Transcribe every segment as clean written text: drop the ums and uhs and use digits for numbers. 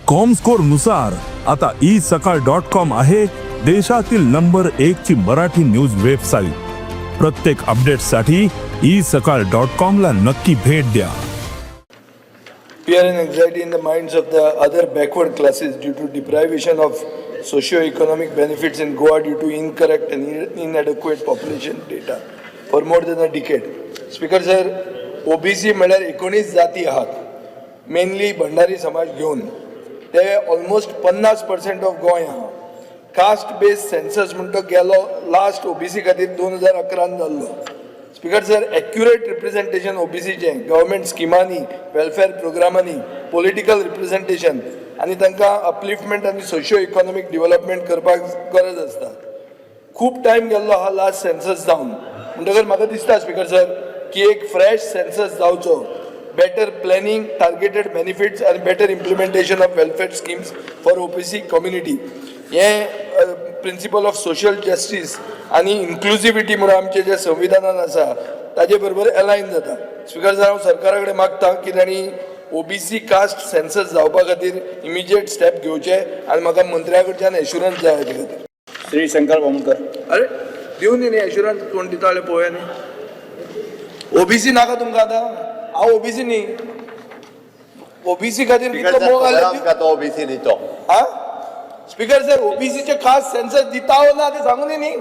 Comscore नुसार आता E सकाळ डॉट कॉम आहे देशातील नंबर एक ची मराठी न्यूज वेबसाईट. प्रत्येक अपडेटसाठी ई सकाळ डॉट कॉम ला नक्की भेट द्या. Fear and anxiety in the minds of the other backward classes due to deprivation of socio-economic benefits in Goa due to incorrect and inadequate population data for more than a decade. Speaker sir, OBC म्हळ्यार 19 जाती आहात, mainly Bhandari समाज घेवन ते almost 50% of Goa आहा. Caste based census म्हणटा गेलो last OBC खातीर 2011न जाल्लो. स्पीकर सर, एक्युरेट रिप्रेझेंटेशन ओबीसीचें गव्हर्मेंट स्किमांनी, वेलफेअर प्रोग्रामांनी, पॉलिटिकल रिप्रेझेंटेशन आनी तांकां अपलिफ्टमेंट आनी सोशियो इकॉनॉमीक डेव्हलपमेंट करपाक गरज आसता. खूब टायम गेल्लो आहा लास्ट सेन्सस जावन. म्हणटकर म्हाका दिसता, स्पीकर सर, की एक फ्रेश सेन्सस जावचो, बेटर प्लॅनिंग, टार्गेटेड बेनिफिट्स आनी better implementation of welfare schemes for OBC community. हें प्रिंसिपल ऑफ सोशल जस्टीस आनी इन्क्लुजिविटी म्हणून आमचें जें संविधानान आसा, ताजे बरोबर एलायन जाता. स्पीकर सर, हांव सरकारा कडेन मागता की तांणी ओबीसी कास्ट सेन्सस जावपा खातीर इमिजिएट स्टेप घेवचे आनी म्हाका मंत्र्या कडच्यान एश्युरन्स जाय हाजे खातीर. श्री शंकर बामणकर. अरे, दिवन न्ही एश्युरन्स कोण दिता जाल्यार पळोवया न्ही. ओबीसी नाका तुमकां आतां? हांव ओबीसी न्ही. ओबीसी खातीर कितलो मोग आसलो. आमकां तो ओबीसी न्ही तो. हा स्पीकर सर, ओबीसीचे खास सेन्सस दिता वो ना ते सांगू न्ही.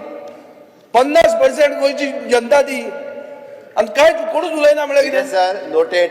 50% गोंयची जनता ती आनी कांय कोणूच उलयना म्हळ्यार कितें? Sir, noted.